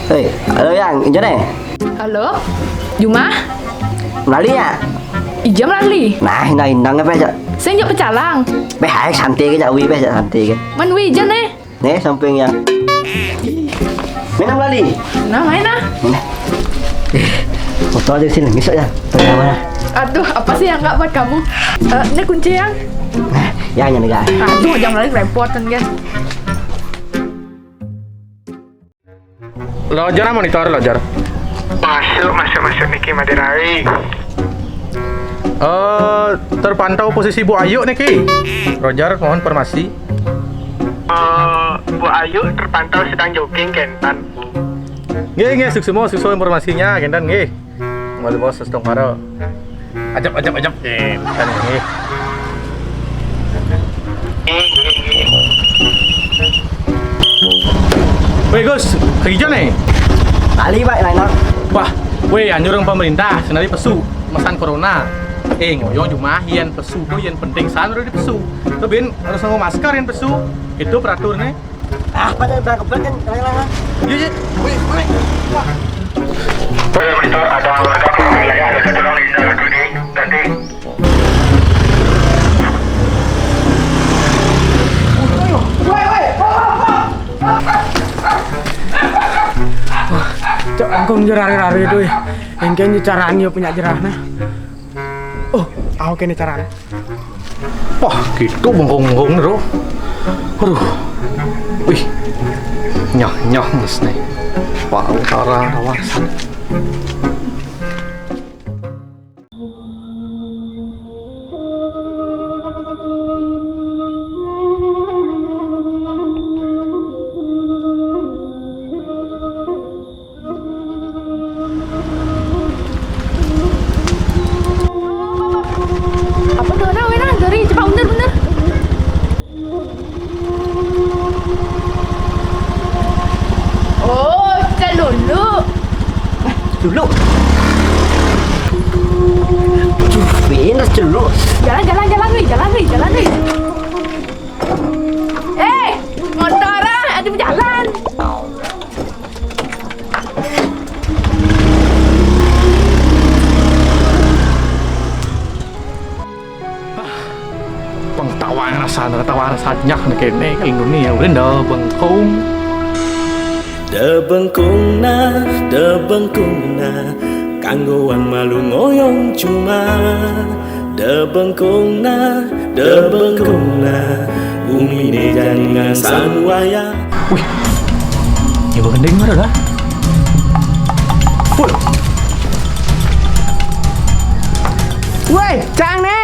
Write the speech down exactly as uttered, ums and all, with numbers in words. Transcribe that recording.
Hei, halo Yang, ijo ne? Halo, Jumah? Melali ya? Ijo melali. Nah, hina-hina ngepe aja. Sing jo pecalang. Beh, hai santai ke, wi beh santai ke. Man wi ijo ne? Ne, samping ya. Minum melali. Nah, main ah. Nah. Eh, foto aja sini, misok ya. Foto yang mana? Aduh, apa sih yang nggak buat kamu? Eh, ini kunci yang. Nah, ya, yang ini, guys. Aduh, jangan lagi repot kan, guys. Lo, Jor, monitor lo, Jor. Masuk, masuk, masuk niki, Madirawi. Eh, terpantau posisi Bu Ayu niki. Roger, mohon informasi. Eh, Bu Ayu terpantau sedang jogging, Kentan. Nggih, nggih, suksma, suksma informasinya, Kentan, nggih. Monggo, Bos, setong paro. Ajab, ajab, ajab. Eh, bukan ini. Weh, Gus, ke ijo ne? Bali, Pak, lain, Pak. Wah, weh, anjuran pemerintah, senari pesu, mesan corona. Eh, ngoyong Jumah yen pesu tu yen penting san udah dipesu. Tu bin harus nganggo masker yen pesu. Itu peraturannya. Ah, pada berangkat kan, lain, lain, lain. Iya, iya. Weh, weh. Wah. Monitor, ada warga Purbalingga, ada satu orang meninggal dunia. Nanti. Cok, engkong jo rari-rari tu, eh. Engkeng jo carane yo punyo jerah nah. Oh, au kene carane. Wah, gitu bengkong-bengkong ni, Bro. Aduh. Wih. Nyah, nyah, mes nih. Wah, utara, kawasan. Apa tu, ada wena dari cepat bener-bener. Oh, celuluk. Celuluk. Bener celuluk. Jalan, jalan, jalan, weh, jalan, weh, jalan, weh. Eh, motor ah, ada berjalan. Pengtawaan rasa, pengtawaan rasa nyak nih kene, kalau dunia udah ndak bengkong. Debengkung nah, debengkung nah, kanggoan malu ngoyong cuma. Debengkung nah, debengkung nah, bumi ne janingan sanuaya. Wih, ya gending mana dah? Woi, woi, cang ne,